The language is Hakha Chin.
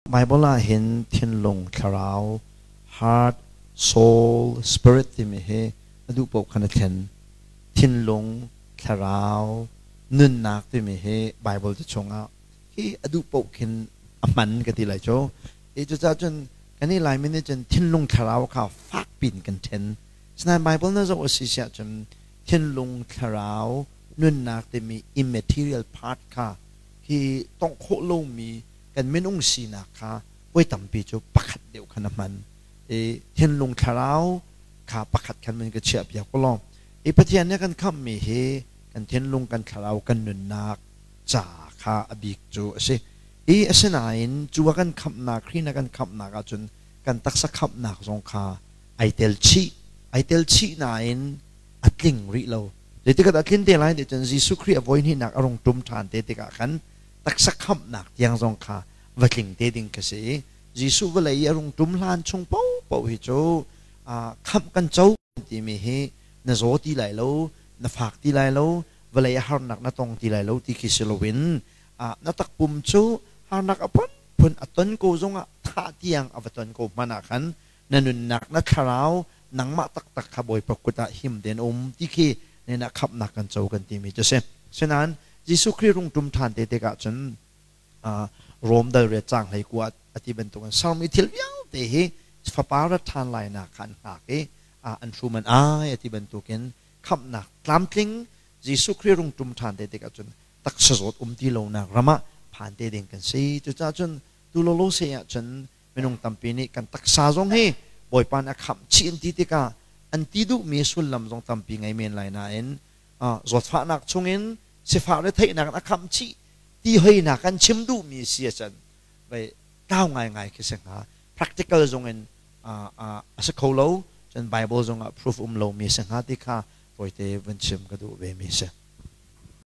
Bible ah hin thinlung, thlarau, heart, soul, spirit timi hi a duh paoh khan a thlen. Thinlung, thlarau, nunnak timi hi Bible te chungah hi a duh paoh khin a hman ka ti lai cu. I cucaah cun kan i Laimi nih cun thinlung thlarau kha fak piin kan ṭhen. Sinain Bible na zoh a si siah cun thinlung, thlarau, nunnak timi immaterial part kha hi tongh khawh lomi kan minung sinak kha voi tampi cu pakhat deuh khan a hman i thinlung thlarau kha pakhat khan man ka chiah piak law i Pathian nih kan khamhmi hi kan thinlung kan thlarau kan nunnak ca kha a bik cu a si i asinain cu a kan khamhnak Khrih na kan khamhnak ahcun kan taksa khamhnak zong kha ai tel chih ai tel chih nain a tling rih lo. Zeitikah a tlin te lai ti cun Jesuh Khrih a voi hnihnak a rung ṭum ṭhan te tikah khan taksa khamhnak tiang zong kha va tling te ding ka si i Jesuh vawlei i a rung ṭum hlan chung paohpaoh hi cu khamh kan co timi hi na zaw ti lai lo, na fak ti lai lo, vawlei a harnak na tong ti lai lo ti khi si loin na takpum cu harnak a phunphun a ton ko zongah thah tiang a va ton ko hmanh ah khan na nunnak na thlarau nangmah taktak kha Bawipa kut ah him tein um ti khi nen ah khamhnak kan co kan timi cu si. Sinain Jesuh Khrih rung ṭum ṭhan te tikah cun Rom dal riat caang 19 a ti bantukin sermi thil vialte hi fapa rat ṭhan lainak kha an hngak i an hrum an ai a ti bantukin khamhnak tlamtling Jesuh Khrih rung ṭum ṭhan te tikah cun taksa zawt um ti lonak ram ah phan te ding kan si. Cucaah cun tu lolo se ah cun minung tampi nih kan taksa zong hi Bawipa nih a khamh chih an ti tikah an ti duhmi sullam zong tampi ngei men lai nain zawtfahnak chungin sifah retheihnak in a khamh chih ti hoinak kan chim duhmi si ahcun vei tlau ngaingai khi si hnga. Practical zong in a si kho lo, cun Bible zong ah proof um lomi si hnga ti kha tawite vun chim ka duh ve mi si.